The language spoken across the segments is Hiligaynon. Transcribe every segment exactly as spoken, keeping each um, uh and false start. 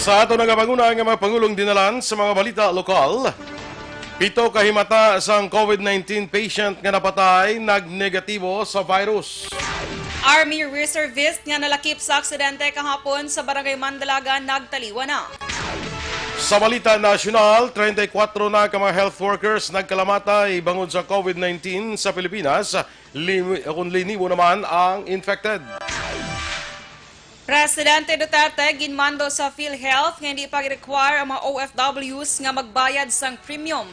Sa ato nagapanguna nga mga pangulong dinalan sa mga balita lokal, pito ka himata sang COVID nineteen patient nga napatay nagnegatibo sa virus. Army reservist nga nalakip sa aksidente kahapon sa Barangay Mandalagan nagtaliwan na. Sa balita nasyonal, treinta y cuatro na ka mga health workers nagkalamatay bangod sa COVID nineteen sa Pilipinas, lim- kun linibo naman ang infected. Presidente Duterte ginmando sa PhilHealth nga hindi pag-require ang mga O F Ws nga magbayad sang premium.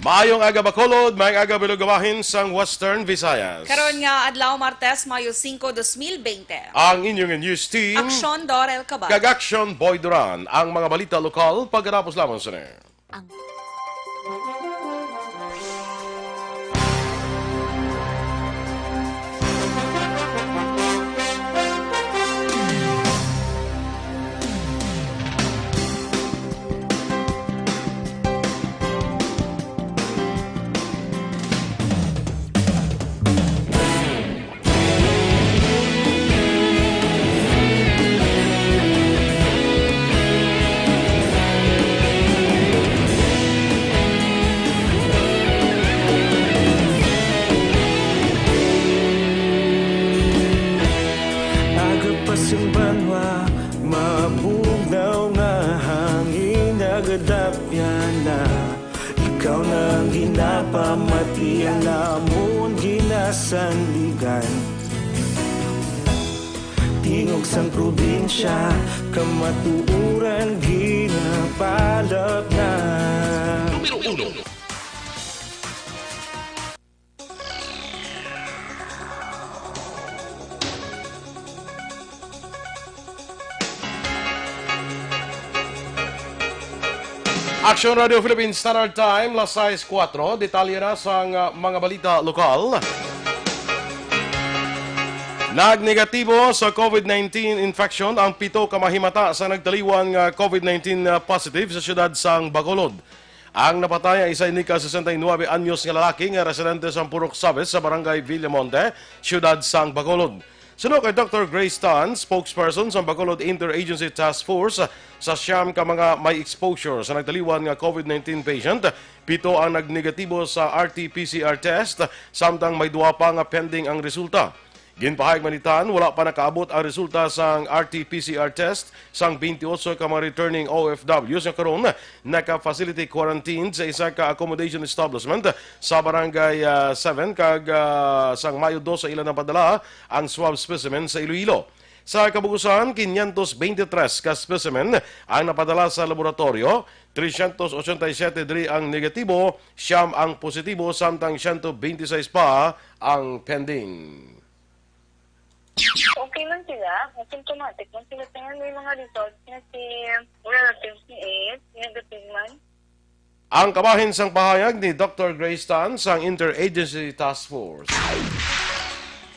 Maayong aga, Bacolod, maayong aga, Bilog Gawahin sang Western Visayas. Karon nga adlaw, Martes, Mayo singko, dos mil bente. Ang inyong news team, Aksyon Dorel Cabal. Kag Aksyon Boy Duran. Ang mga balita lokal pagkatapos lamang sini. Ang Aga pa sang banwa, mabugnaw nga hangin nagadapyan na. Ikaw na ang ginapamati, ang amon ginasandigan. Tingog sang probinsya, kamatuoran ginapalap na. Numero uno. Action Radio Philippines Standard Time, las sais kuwatro. Detalye na sang, ah, mga balita lokal. Nagnegatibo sa COVID nineteen infection ang pito ka mahimata sa nagtaliwan nga COVID nineteen, ah, positive sa siyudad sang Bacolod. Ang napatay ay isa ini ka sesenta y nuebe anyos nga lalaki nga residente sa Purok Sabes sa Barangay Villamonte, siyudad sang Bacolod. Suno kay Doktor Grace Tan, spokesperson sa Bacolod Interagency Task Force, sa siyam ka mga may exposure sa nagtaliwan nga COVID nineteen patient, pito ang nagnegatibo sa R T P C R test, samtang may duha pa nga pending ang resulta. Ginpahayag man ni Tan, wala pa nakaabot ang resulta sang R T P C R test sang twenty-eight ka mga returning O F Ws nga karon naka-facility quarantine sa isa ka accommodation establishment sa Barangay, ah, seven, kag, ah, sang Mayo dos sa ila napadala ang swab specimen sa Iloilo. Sa kabugusan, quinientos veintitrés ka specimen ang napadala sa laboratoryo, trescientos ochenta y siete diri ang negatibo, siyam ang positibo, samtang siyento veintiseis pa ang pending. Okay man sila, asymptomatic man sila, kaya may mga results nga si relative ni is negative man. Ang kabahin sang pahayag ni Doktor Grace Tan sang Interagency Task Force.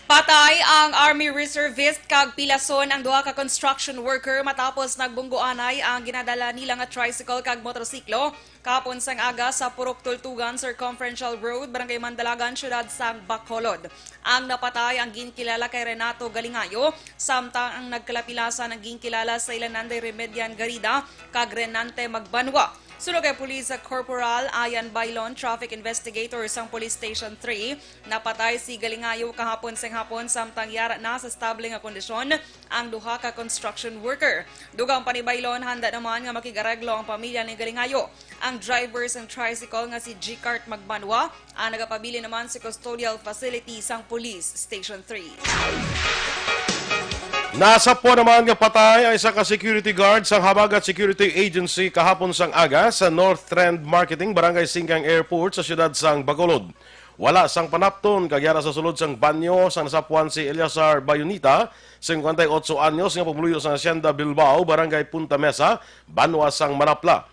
Patay ang Army reservist kag pilason ang duha ka construction worker matapos nagbunggoanay ang ginadala nila nga tricycle kag motorsiklo kahapon sang aga sa Purok Tultugan Circumferential Road, Barangay Mandalagan, Siyudad sang Bacolod. Ang napatay ang ginkilala kay Renato Galingayo, samtang ang nagkalapilasan ang ginkilala sa ila Nanday Remedian Garida kag Renante Magbanwa. Suno kay Police Corporal Ayan Bailon, traffic investigator sang Police Station three, napatay si Galingayo kahapon sang hapon, samtang yara na sa estable nga kondisyon ang duha ka construction worker. Dugang pa ni Bailon, handa naman nga makig-areglo ang pamilya ni Galingayo. Ang driver sang tricycle nga si G-Cart Magbanwa ang nagapabilin naman sa custodial facility sang Police Station three. Nasapwan naman nga patay ang isa ka security guard sang Habagat Security Agency kahapon sang aga sa North Trend Marketing, Barangay Singkang Airport sa siyudad sang Bacolod. Wala sang panapton kag yara sa sulod sang banyo sang nasapwan si Eleazar Bayonita, singkwenta y otso anyos, nga pumuluyo sang Hacienda Bilbao, Barangay Punta Mesa, banwa sang Manapla.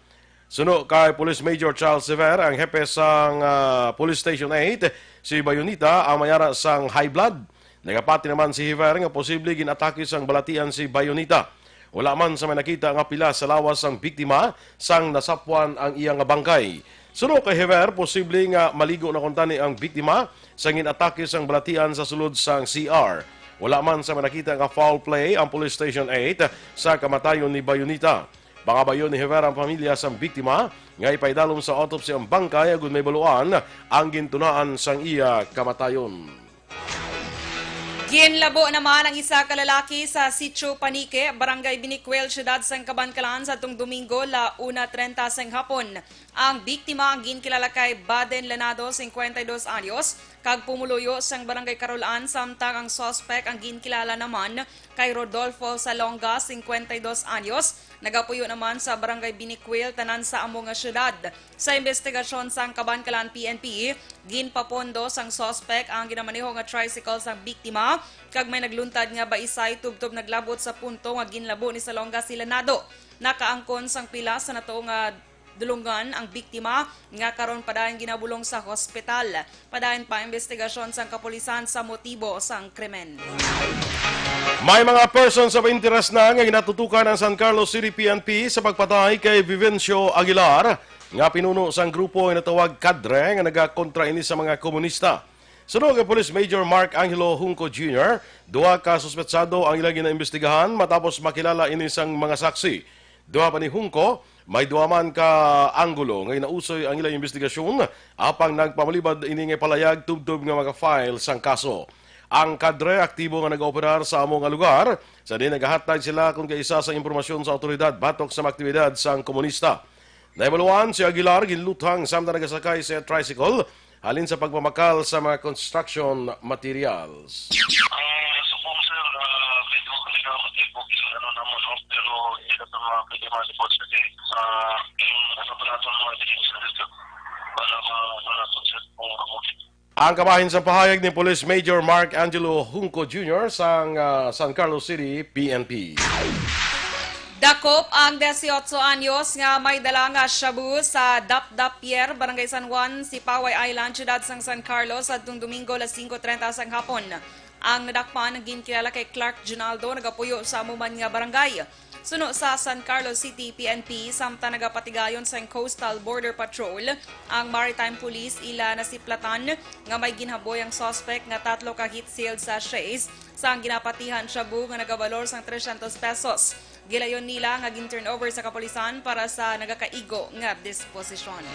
Suno kay Police Major Charles Sever, ang hepe sang, ah, Police Station eight, si Bayonita ang may ara sang high blood. Nagapati naman si Hever nga posible gin-atake sang balatian si Bayonita. Wala man sa may nakita nga pila sa lawas sang biktima sang nasapwan ang iya nga bangkay. Suno kay Hever, posible nga maligo na kuntani ang biktima sang gin-atake sang balatian sa sulod sang C R. Wala man sa nakita nga foul play ang Police Station eight sa kamatayon ni Bayonita. Pangabayon ni Herrera ang pamilya sang biktima nga ipaidalom sa autopsy ang bangkay agud mahibaluan ang gintunaan sang iya kamatayon. Ginlabo naman ang isa ka lalaki sa Sitio Panique, Barangay Binicuel, Siyudad sang Kabankalan, sa atong Domingo, la una treinta sang hapon. Ang biktima ang ginkilala kay Baden Lanado, cincuenta y dos anyos, kag pumuluyo sang Barangay Carolan, samtang ang suspect ang ginkilala naman kay Rodolfo Salonga, cincuenta y dos anyos, nagapuyo naman sa Barangay Binicuil, tanan sa amo nga siyudad. Sa imbestigasyon sang Kabankalan P N P, ginpapondo sang suspect ang ginamaneho nga tricycle sang biktima, kag may nagluntad nga baisay tubtob naglabot sa punto nga ginlabo ni Salonga si Lanado. Nakaangkon sang pila sa natuo nga dulungan ang biktima, nga karon padayon ginabulong sa hospital. Padayon pa ang imbestigasyon sang kapulisan sa motibo sang krimen. May mga persons of interest na nga ginatutukan ang San Carlos City P N P sa pagpatay kay Vivencio Aguilar, nga pinuno sang grupo nga natawag Kadre, nga nagakontra ini sa mga komunista. Suno kay Police Major Mark Angelo Junco Junior, duha ka suspetsado ang ilang ginaimbestigahan matapos makilala ini sang mga saksi. Duha pa ni Junco, may duha man ka anggulo nga ginausoy ang ilang imbestigasyon, apang nagpamalibad ini nga palayag tubtob nga maka-file sang kaso. Ang Kadre aktibo nga nagaoperar sa amo nga lugar, sa diin nagahatag sila kon kaisa sa impormasyon sa awtoridad batok sa mga aktibidad sang komunista. Nahibaluan si Aguilar ginluthang samtang nagasakay sa tricycle halin sa pagpamakal sa mga construction materials. Ang suspect, sir, ah, medyo kami na matibok yung ano naman, no? Pero hindi na sa mga pwede ma-report kasi, ah, yung ano pa natin mga evidence dito para ma-, ano natin, sir, kung ano. Ang kabahin sa pahayag ni Police Major Mark Angelo Junco Junior sang, ah, San Carlos City P N P. Dakop ang dieciocho anyos nga may dala nga shabu sa Dapdap Pier, Barangay San Juan, Sipaway Island, siyudad sang San Carlos, adtong Domingo, alas singko treinta sang hapon. Ang nadakpan ang ginkilala kay Clark Junaldo, nagapuyo sa amo man nga barangay. Suno sa San Carlos City P N P, samtang nagapatigayon sang Coastal Border Patrol ang Maritime Police, ila nasiplatan nga may ginhaboy ang suspect nga tatlo ka heat-sealed sachets sang ginapatihan shabu nga nagabalor sang trescientos pesos. Gilayon nila nga gin-turnover sa kapulisan para sa nagakaigo nga disposisyon.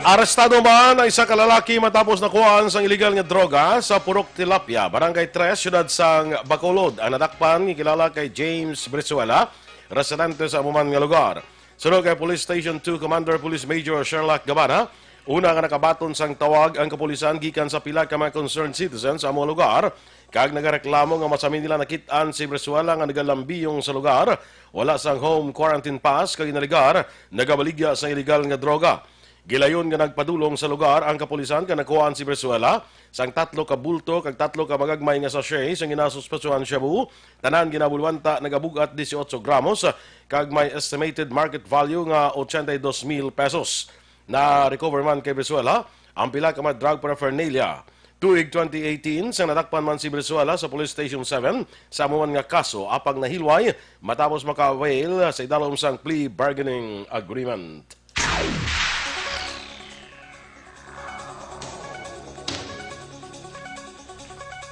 Arestado man ang isa ka lalaki matapos nakuhaan sang iligal nga droga sa Purok Tilapia, Barangay Tres, siyudad sang Bacolod. Ang nadakpan gikilala kay James Brizuela, residente sa amo man nga lugar. Suno kay Police Station two Commander Police Major Sherlock Gabana, una nga nakabaton sang tawag ang kapulisan gikan sa pila ka mga concerned citizens sa amo lugar, kag nagareklamo nga masami nila nakit-an si Brizuela nga nagalambiyong sa lugar, wala sang home quarantine pass, kag inaligar nagabaligya sa iligal nga droga. Gilayon nga nagpadulong sa lugar ang kapulisan kag nakuhaan si Brizuela sang tatlo ka bulto kag tatlo ka magagmay nga sachet sang ginasuspetsohan shabu. Tanan ginabulwanta nagabug-at dieciocho gramos kag may estimated market value nga ochenta y dos mil pesos. Na-recover man kay Brizuela ang pila ka mga drug paraphernalia. Tuig twenty eighteen, sang nadakpan man si Brizuela sa Police Station seven sa amo man nga kaso, apang nahilway matapos maka-avail sa idalom sang plea bargaining agreement.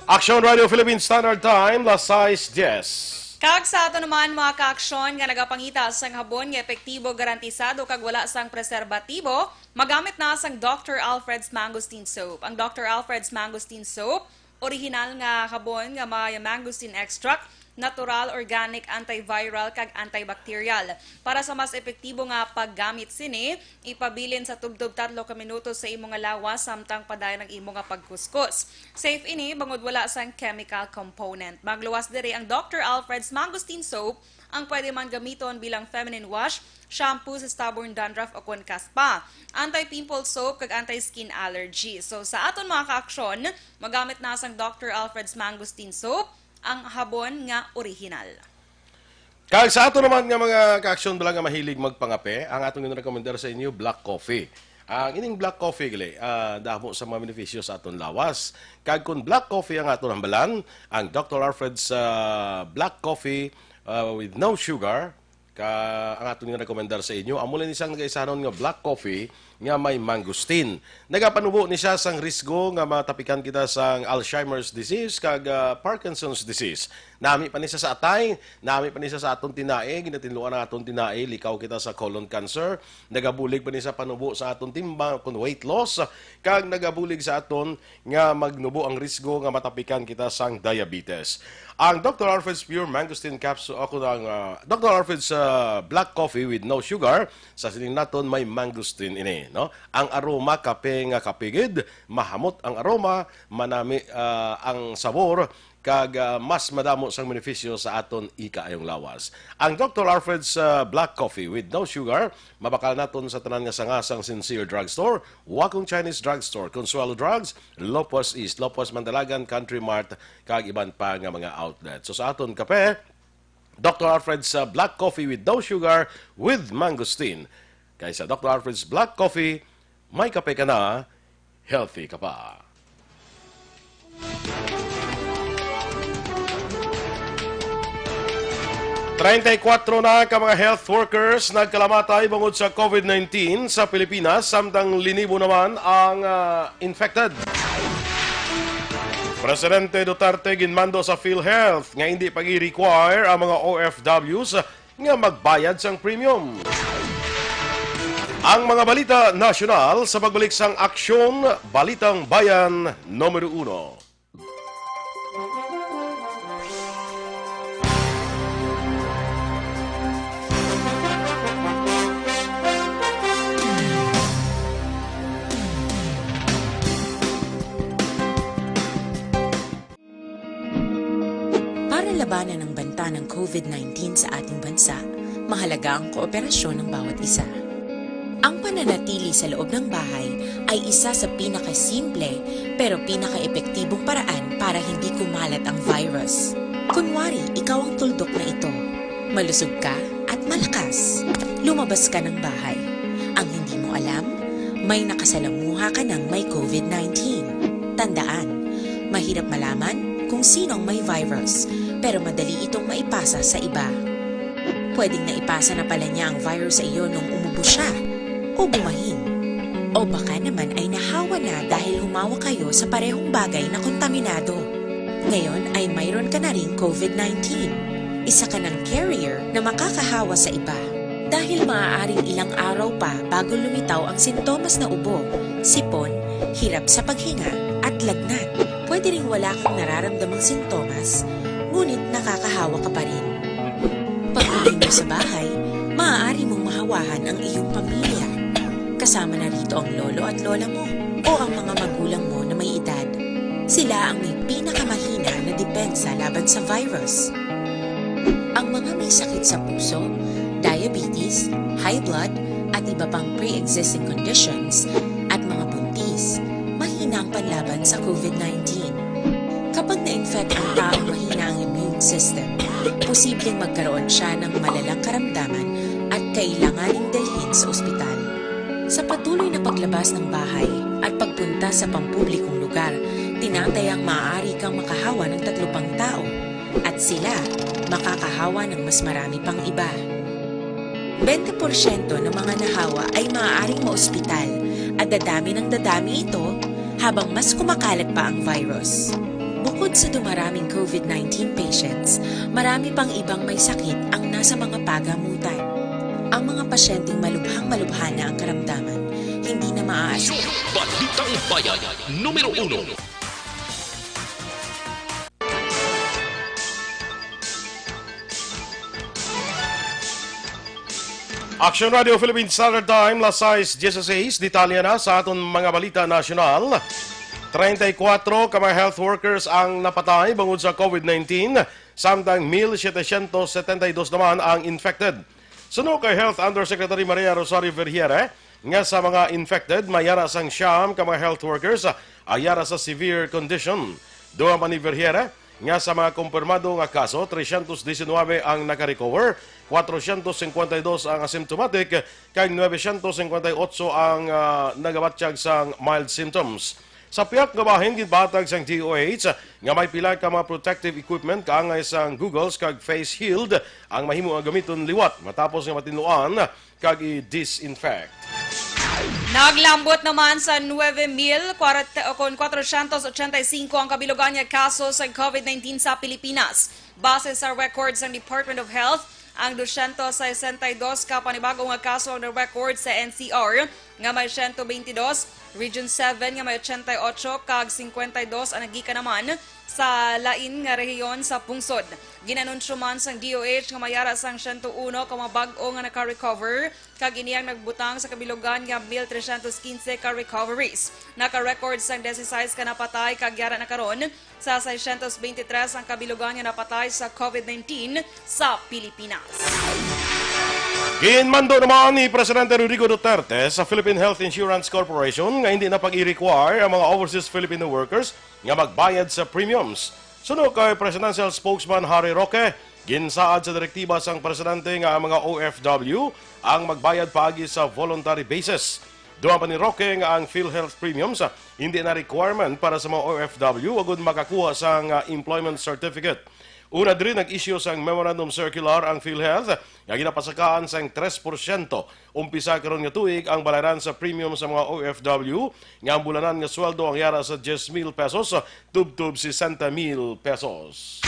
Aksyon Radio Philippine Standard Time, las sais dies. Kag sa ato naman, mga kaaksyon, nga nagapangita sang habon nga epektibo, garantisado, kag wala sang preserbatibo, magamit na sang Doctor Alfred's Mangosteen Soap. Ang Doctor Alfred's Mangosteen Soap, orihinal nga habon nga may mangosteen extract, natural, organic, antiviral, kag antibacterial. Para sa mas epektibo nga paggamit sini, ipabilin sa tubtob tatlo ka minuto sa imo nga lawas samtang padayon ang imo nga pagkuskos. Safe ini bangod wala sang chemical component. Magluwas diri ang Doctor Alfred's Mangosteen Soap, ang pwede man gamiton bilang feminine wash, shampoo sa stubborn dandruff o kon kaspa, anti-pimple soap, kag anti-skin allergy. So, sa aton mga kaaksyon, magamit na sang Doctor Alfred's Mangosteen Soap, ang habon nga orihinal. Kag sa ato naman nga mga kaaksyon bala nga mahilig magpangape, ang atong ginarekomendar sa inyo, black coffee. Ang ining black coffee, gali, ah, damo sa mga benepisyo sa aton lawas. Kag kung black coffee ang aton hambalan, ang Doctor Alfred's, ah, black coffee, ah, with no sugar, ka, ang aton ginarekomendar sa inyo, amo lang isang nagaisanon nga black coffee nga may mangosteen. Nagapanubo ni siya sang risgo nga matapikan kita sang Alzheimer's disease kag, ah, Parkinson's disease. Nami pa ni siya sa atay, nami pa ni siya sa aton tinai, ginatinluan ang aton tinai, likaw kita sa colon cancer. Nagabulig pa ni sa panubo sa aton timbang kun weight loss, kag nagabulig sa aton nga magnubo ang risgo nga matapikan kita sang diabetes. Ang Doctor Alfred's Pure Mangosteen Capsule, ako ang, ah, Doctor Alfred's, ah, Black Coffee with no sugar, sa siling naton may mangosteen ini, no? Ang aroma kape nga kape gid, mahamot ang aroma, manami, ah, ang sabor, kag, ah, mas madamo sang benepisyo sa aton ikaayong lawas. Ang Doctor Alfred's, ah, Black Coffee with no sugar, mabakal naton sa tanan nga sanga sang Sincere Drugstore, Wakong Chinese Drugstore, Consuelo Drugs, Lopez East, Lopez Mandalagan, Country Mart, kag iban pa nga mga outlet. So sa aton kape, Doctor Alfred's, uh, Black Coffee with no sugar with mangosteen. Kay sa Doctor Alfred's Black Coffee, may kape ka na, healthy ka pa. Treinta y cuatro na ka mga health workers nagkalamatay bangod sa COVID nineteen sa Pilipinas, samtang linibo naman ang, ah, infected. Presidente Duterte ginmando sa PhilHealth nga hindi pag-i-require ang mga O F Ws nga magbayad sang premium. Ang mga balita nasyonal sa pagbalik sang Aksyon Balitang Bayan numero uno. Para labanan ang banta ng COVID nineteen sa ating bansa, mahalaga ang kooperasyon ng bawat isa. Ang pananatili sa loob ng bahay ay isa sa pinakasimple pero pinakaepektibong paraan para hindi kumalat ang virus. Kunwari, ikaw ang tuldok na ito. Malusog ka at malakas. Lumabas ka ng bahay. Ang hindi mo alam, may nakasalamuha ka ng may COVID nineteen. Tandaan, mahirap malaman kung sino ang may virus, pero madali itong maipasa sa iba. Pwedeng naipasa na pala niya ang virus sa iyo nung umubo siya o bumahin. O baka naman ay nahawa na dahil humawa kayo sa parehong bagay na kontaminado. Ngayon ay mayroon ka na ring COVID nineteen. Isa ka ng carrier na makakahawa sa iba. Dahil maaaring ilang araw pa bago lumitaw ang sintomas na ubo, sipon, hirap sa paghinga, at lagnat. Pwede ring wala kang nararamdamang sintomas, ngunit nakakahawa ka pa rin. Pag-uwi mo sa bahay, maaari mong mahawahan ang iyong pamilya, kasama na rito ang lolo at lola mo o ang mga magulang mo na may edad. Sila ang may pinakamahina na depensa laban sa virus. Ang mga may sakit sa puso, diabetes, high blood, at iba pang pre-existing conditions, at mga buntis, mahina ang panlaban sa COVID nineteen. Kapag na-infect ang taong mahina ang immune system, posibleng magkaroon siya ng malalang karamdaman at kailanganing dalhin sa ospital. Sa patuloy na paglabas ng bahay at pagpunta sa pampublikong lugar, tinatayang maaari kang makahawa ng tatlo pang tao at sila makakahawa ng mas marami pang iba. Bente porsyento ng mga nahawa ay maaaring maospital at dadami ng dadami ito habang mas kumakalat pa ang virus. Bukod sa dumaraming COVID nineteen patients, marami pang ibang may sakit ang nasa mga pagamutan. Ang mga pasyenteng malubhang-malubha na ang karamdaman, hindi na maaari. Balitang Bayan, numero uno. Action Radio Philippine Standard Time, las sais dieciséis. Detalye na sa aton mga balita nasyonal. Treinta y cuatro ka mga health workers ang napatay bangod sa COVID nineteen, samtang mil setecientos setenta y dos naman ang infected. Suno kay Health Undersecretary Maria Rosario Vergeire, nga sa mga infected, may ara sang siyam ka mga health workers, ah, ay ara sa severe condition. Dugang pa ni Vergeire, nga sa mga kumpirmado nga kaso, trescientos diecinuebe ang nakarecover, cuatrocientos cincuenta y dos ang asymptomatic, kag nuebe cientos cincuenta y ocho ang, ah, nagabatyag sang mild symptoms. Sa pihak nga bahin, ginpatag sang D O H nga may pila ka mga protective equipment kaangay sang goggles kag face shield ang mahimo nga gamiton liwat matapos nga matinluan kag i-disinfect. Naglambot naman sa nuebe mil kwarenta, o kon kwatrocientos ochenta y cinco ang kabilugan nga kaso sa COVID nineteen sa Pilipinas. Base sa record sang Department of Health, ang dosyentos sesenta y dos ka panibag-o nga kaso ang na-record sa N C R, nga may siyento beintidos, Region seven nga may ochenta y ocho, kag singkwenta y dos ang naggikan naman sa lain nga rehiyon sa pungsod. Gin-anunsyo man sang D O H nga may ara sang siyento uno ka mga bag-o nga naka-recover, kag ini ang nagbutang sa kabilugan nga mil tresyentos quince ka recoveries. Naka-record sang dieciséis ka napatay, kag yara na karon sa seiscientos veintitrés ang kabilugan nga napatay sa COVID nineteen sa Pilipinas. Ginmando naman ni Presidente Rodrigo Duterte sa Philippine Health Insurance Corporation nga hindi na pag-i-require ang mga overseas Filipino workers nga magbayad sa premiums. Suno kay Presidential Spokesman Harry Roque, ginsaad sa direktiba sang presidente nga ang mga O F W ang magbayad paagi sa voluntary basis. Duman pa ni Roque nga ang PhilHealth premiums, ah, hindi na requirement para sa mga O F W agud makakuha sang, ah, employment certificate. Una diri, nag-issue sang memorandum circular ang PhilHealth nga ginapasakaan sang tres porsyento umpisa karon nga tuig ang balayran sa premium sa mga O F W, nga ang bulanan nga sweldo ang yara sa diyes mil pesos tubtob sesenta mil pesos.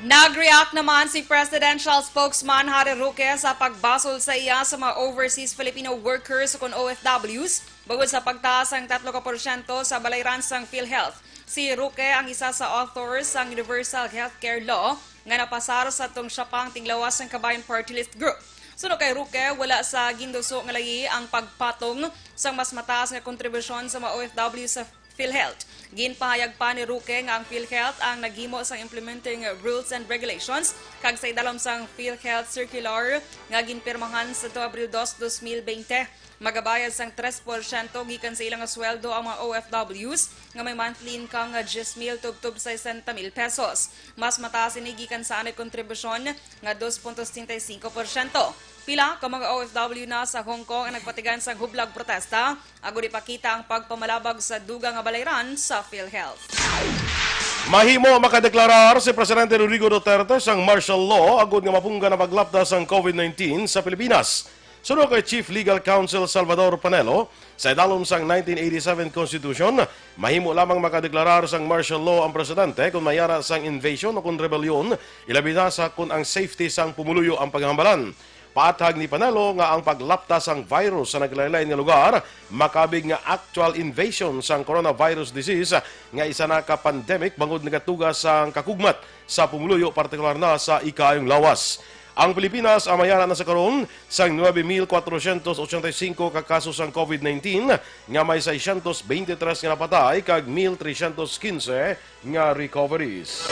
Nag-react naman si Presidential Spokesman Harry Roque sa pagbasol sa iya sa mga overseas Filipino workers o kon O F Ws bangod sa pagtaas sang tatlo ka porsyento sa balayran sang PhilHealth. Si Roque ang isa sa authors sang Universal Healthcare Law nga napasar sa tong siya pang tiglawas sang Kabayan Party List Group. Suno kay Roque, wala sa ginduso nga layi ang pagpatong sang mas mataas nga kontribusyon sa mga O F W sa PhilHealth. Ginpahayag pa ni Roque nga ang PhilHealth ang naghimo sang implementing rules and regulations kag sa idalom sang PhilHealth Circular nga ginpirmahan sa Abril dos, dos mil bente, magabayad sang tres porsyento gikan sa ilang sweldo ang mga O F Ws nga may monthly income nga diyes mil tubtob sesenta mil pesos. Mas mataas ini gikan sa anay kontribusyon nga dos punto setenta y cinco porsyento. Pila ka mga O F W na sa Hong Kong ang nagpatigayon sang hublag protesta agud ipakita ang pagpamalabag sa dugang nga balayran sa PhilHealth. Mahimo makadeklarar si Presidente Rodrigo Duterte sang martial law agud nga mapunggan ang paglapta sang COVID nineteen sa Pilipinas. Suno kay Chief Legal Counsel Salvador Panelo, sa idalom sang nineteen eighty-seven Constitution, mahimo lamang makadeklarar sang martial law ang presidente kon may ara sang invasion o kon rebelyon, ilabi na sa kon ang safety sang pumuluyo ang paghambalan. Paathag ni Panelo nga ang paglapta sang virus sa naglain-lain nga lugar makabig nga actual invasion sang coronavirus disease nga isa na ka pandemic bangod nagatuga sang kakugmat sa pumuluyo, partikular na sa ikaayong lawas. Ang Pilipinas ang may ara na sa karon sang nuebe mil kwatrocientos ochenta y cinco ka kaso sang COVID nineteen, nga may seiscientos veintitrés nga napatay kag mil trescientos quince nga recoveries.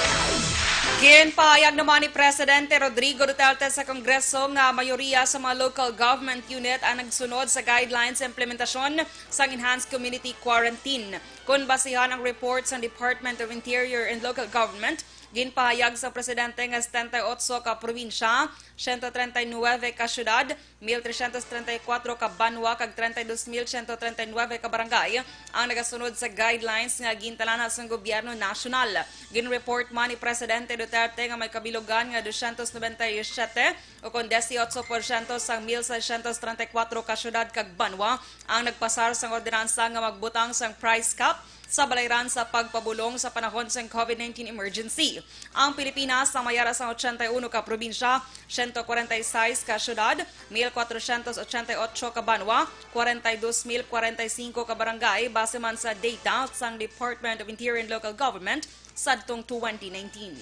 Ginpahayag naman ni Presidente Rodrigo Duterte sa Kongreso nga mayoriya sa mga local government unit ang nagsunod sa guidelines sa implementasyon sang enhanced community quarantine. Kon basihan ang report sa Department of Interior and Local Government, ginpahayag sa presidente nga setenta y ocho ka probinsya, siyento treinta y nuebe ka syudad, mil trescientos treinta y cuatro ka banwa, kag treinta y dos mil siyento treinta y nuebe ka barangay ang nagasunod sa guidelines nga gintalana sang gobyerno nasyonal. Ginreport man ni Presidente Duterte nga may kabilugan nga doscientos noventa y siete, o kon dieciocho porsyento sang mil seiscientos treinta y cuatro ka syudad kag banwa ang nagpasar sang ordinansa nga magbutang sang price cap sa balayran sa pagpabulong sa panahon sang COVID nineteen emergency. Ang Pilipinas ang may ara sang ochenta y uno ka probinsya, siyento kwarenta y seis ka syudad, mil kwatrocientos ochenta y ocho ka banwa, kwarenta y dos mil kwarenta y cinco ka barangay, base man sa data sang Department of Interior and Local Government sadtong twenty nineteen.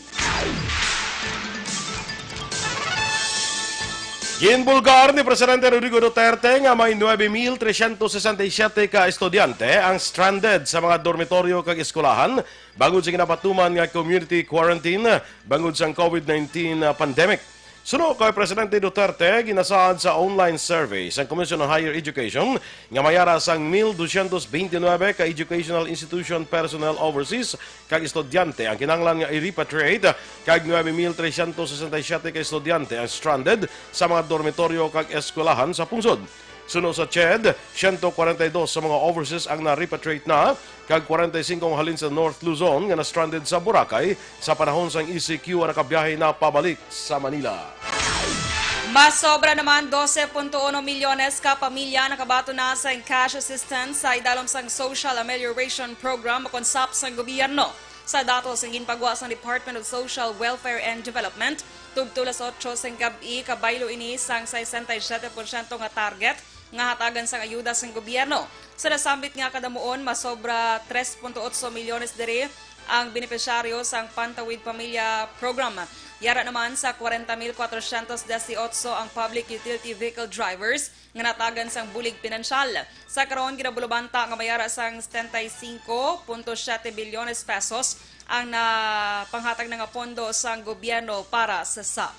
Ginbulgar ni Presidente Rodrigo Duterte nga may nuebe mil trescientos sesenta y siete ka estudyante ang stranded sa mga dormitoryo kag eskwelahan bangod sa ginapatuman nga community quarantine bangod sang COVID nineteen pandemic. Suno kay Presidente Duterte, ginasaad sa online survey sang Commission on Higher Education nga may ara sang mil doscientos veintinuebe ka educational institution personnel overseas kag estudyante ang kinahanglan nga i-repatriate, kag nuebe mil trescientos sesenta y siete ka estudyante ang stranded sa mga dormitoryo kag eskwelahan sa pungsod. Suno sa CHED, siyento kwarenta y dos sa mga overseas ang na-repatriate na, kag kwarenta y singko ang halin sa North Luzon nga na-stranded sa Boracay sa panahon sang E C Q ang nakabiyahe na pabalik sa Manila. Mas sobra naman dose punto uno milyones ka pamilya nakabaton na sa cash assistance sa idalom sang Social Amelioration Program o kon sap sang gobyerno. Sa datos nga ginpagwa sang Department of Social Welfare and Development, tubtob las otso sang gab-i, kabaylo ini sang sesenta y siete porsyento nga target nga hatagan sang ayuda sang gobyerno. Sa nasambit nga kadamuon, masobra tres punto otso milyones diri ang benepisyaryo sang Pantawid Pamilya Program. Yara naman sa kwarenta mil kwatrosyentos disiotso ang public utility vehicle drivers nga natagan sang bulig pinansyal. Sa karon, ginabulubanta nga mayara sang setenta y cinco punto siete bilyones pesos ang napanghatag na nga pondo sang gobyerno para sa sap.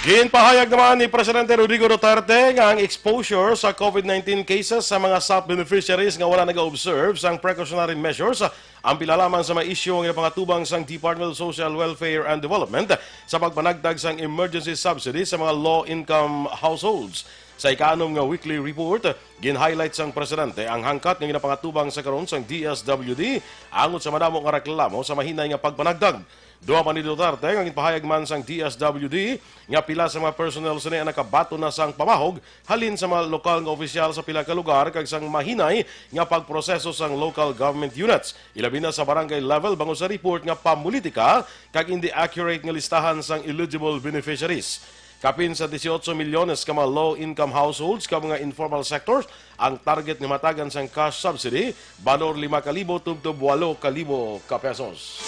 Ginpahayag naman ni Presidente Rodrigo Duterte nga ang exposure sa COVID nineteen cases sa mga sap beneficiaries nga wala naga-observe sang precautionary measures ang pila lamang sa mga isyu nga ginapangatubang sang Department of Social Welfare and Development sa pagpanagtag sang emergency subsidy sa mga low-income households. Sa ikaanom nga weekly report, gin-highlight sang presidente ang hangkat nga ginapangatubang sa karon sang D S W D angot sa madamo nga reklamo sa mahinay nga pagpanagtag. Duha pa ni Duterte nga ginpahayag man sang D S W D nga pila sa mga personnel sini ang nakabaton na sang pamahog halin sa mga lokal nga opisyal sa pila ka lugar kag sang mahinay nga pagproseso sang local government units, ilabi na sa barangay level, bangod sa report nga pamulitika kag indi accurate nga listahan sang eligible beneficiaries. Kapin sa disiotso milyones ka mga low-income households kag mga informal sectors ang target nga matagan sang cash subsidy, balor lima ka libo tubtob walo ka libo ka pesos.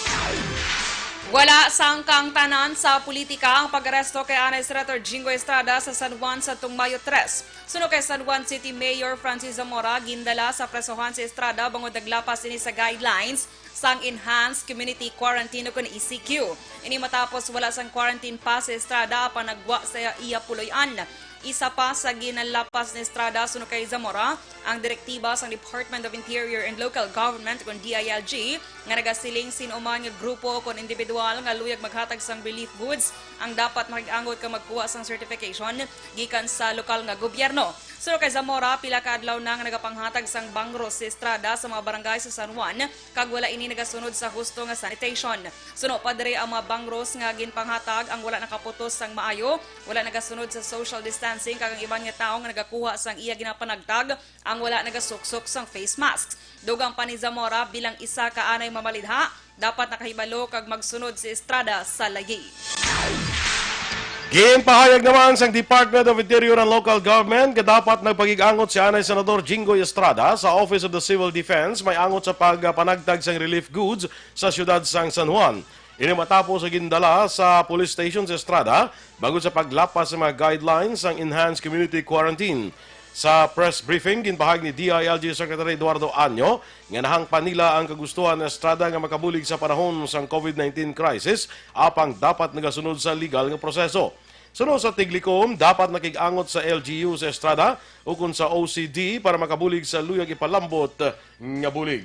Wala sang kaangtanan sa politika ang pag-aresto kay anay Senator Jinggoy Estrada sa San Juan sadtong Mayo tres. Suno kay San Juan City Mayor Francis Zamora, gindala sa presohan si Estrada bangod naglapas ini sa guidelines sang Enhanced Community Quarantine o kon E C Q. Ini matapos wala sang quarantine pass si Estrada apan nagwa sa iya puloy-an. Isa pa sa ginalapas ni Estrada suno kay Zamora ang direktiba sang Department of Interior and Local Government kon D I L G nga nagasiling sin-o man nga grupo kon individual nga luyag maghatag sang relief goods ang dapat makig-angot kag magkuha sang certification gikan sa lokal nga gobyerno. Suno kay Zamora, pila ka adlaw na nga nagapanghatag sang bangros si Estrada sa mga barangay sa San Juan kag wala ini nagasunod sa husto nga sanitation. Suno pa diri, ang mga bangros nga ginpanghatag ang wala nakaputos sang maayo, wala nagasunod sa social distancing kag ang iban nga tawo nga nagakuha sang iya ginapanagtag ang wala nagasuksok sang face masks. Dugang pa ni Zamora, bilang isa ka anay mamalidha, dapat nakahibalo kag magsunod si Estrada sa layi. Ginpahayag naman sang Department of Interior and Local Government nga dapat nagpakig-angot si anay Senador Jinggoy Estrada sa Office of the Civil Defense may angot sa pagpanagtag sang relief goods sa siyudad sang San Juan. Ini matapos sa gindala sa police station si Estrada bangod sa paglapas sa mga guidelines sang Enhanced Community Quarantine. Sa press briefing, ginpahayag ni D I L G Secretary Eduardo Año nga nahangpan nila ang kagustuhan ni Estrada nga makabulig sa panahon sang COVID nineteen crisis, apang dapat nagasunod sa legal nga proseso. Suno sa Tiglikom, dapat nakig-angot sa L G U si Estrada ukon sa O C D para makabulig sa luyag ipalambot nga bulig.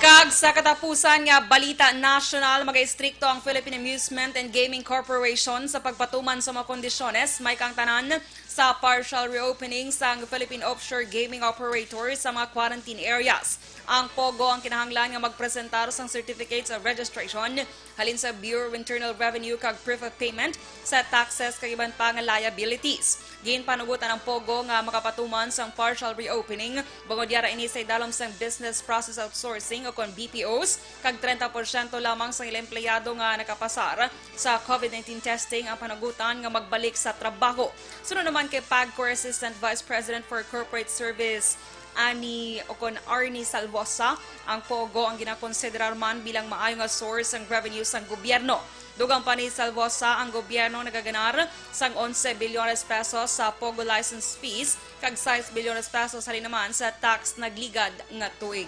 Kag sa katapusan nga balita nasyonal, mag-istrikto ang Philippine Amusement and Gaming Corporation sa pagpatuman sa mga kondisyones may kaangtanan sa partial reopening sang Philippine Offshore Gaming Operators sa mga quarantine areas. Ang POGO ang kinahanglan nga magpresentar sang certificates of registration halin sa Bureau of Internal Revenue kag proof of payment sa taxes kag iban pa nga liabilities. Ginpanugotan ang POGO nga makapatuman sang partial reopening bangod yara ini sa idalom sang business process outsourcing o kon B P Os, kag treinta porsyento lamang sang ila empleyado nga nakapasar sa COVID nineteen testing ang panugotan nga magbalik sa trabaho. Suno naman kay PAGCOR Assistant Vice President for Corporate Service, Ani o kon Arnie Salvosa, ang POGO ang ginakonsiderar man bilang maayo nga source sang revenue sang gobyerno. Dugang pa ni Salvosa, ang gobyerno nagaganar sang onse bilyones pesos sa POGO license fees kag sais bilyones pesos halin naman sa tax nagligad nga tuig.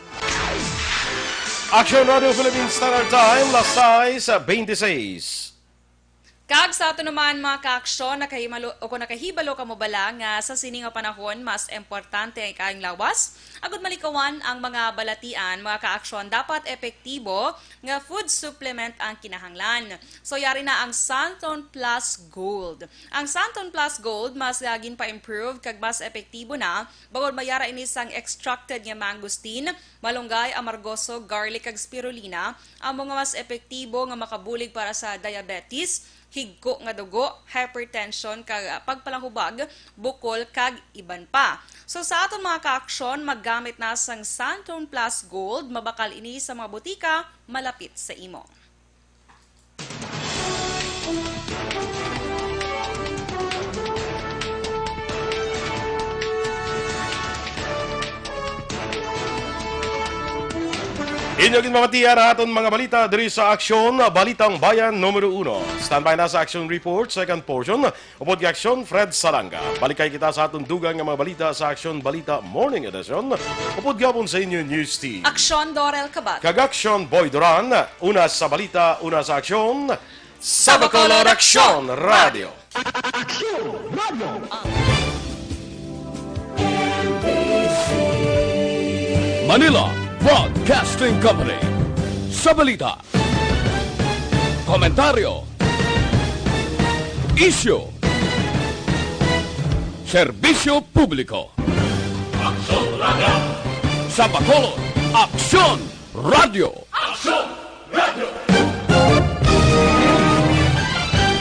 Action Radio Philippines Standard Time, las sais beintiseis. Kag sa ato naman, mga ka-aksyon, nakahimalo, o kung nakahibalo kamo bala nga sa sini nga panahon, mas importante ang ikaayong lawas Agud malikawan ang mga balatian, mga ka-aksyon, dapat epektibo nga food supplement ang kinahanglan. So, yari na ang Santon Plus Gold. Ang Santon Plus Gold mas, ah, ginpa-improve kag mas epektibo na, bangod may ara ini sang extracted nga mangosteen, malunggay, amargoso, garlic, kag spirulina, amo nga mas epektibo nga makabulig para sa diabetes, higko nga dugo, hypertension, kag, ah, pagpalahubag, bukol, kag iban pa. So, sa aton mga ka-aksyon, maggamit na sang Santon Plus Gold, mabakal ini sa mga botika malapit sa imo. Inyo ginpamatian ang aton mga balita diri sa Aksyon, Balitang Bayan numero uno. Standby na sa Aksyon Report, second portion. Upod kay Aksyon, Fred Salanga. Balikay kita sa aton dugang nga mga balita sa Aksyon Balita Morning Edition. Upod gihapon sa inyo News Team. Aksyon, Dorel Kabat. Kag Aksyon, Boy Duran. Una sa balita, una sa aksyon. Sa Bacolod, Aksyon Radio. Aksyon Radio. Manila Broadcasting Company. Sa balita, komentaryo, isyu, serbisyo publiko. Aksyon Radio. Sa Bacolod, Aksyon Radio. Aksyon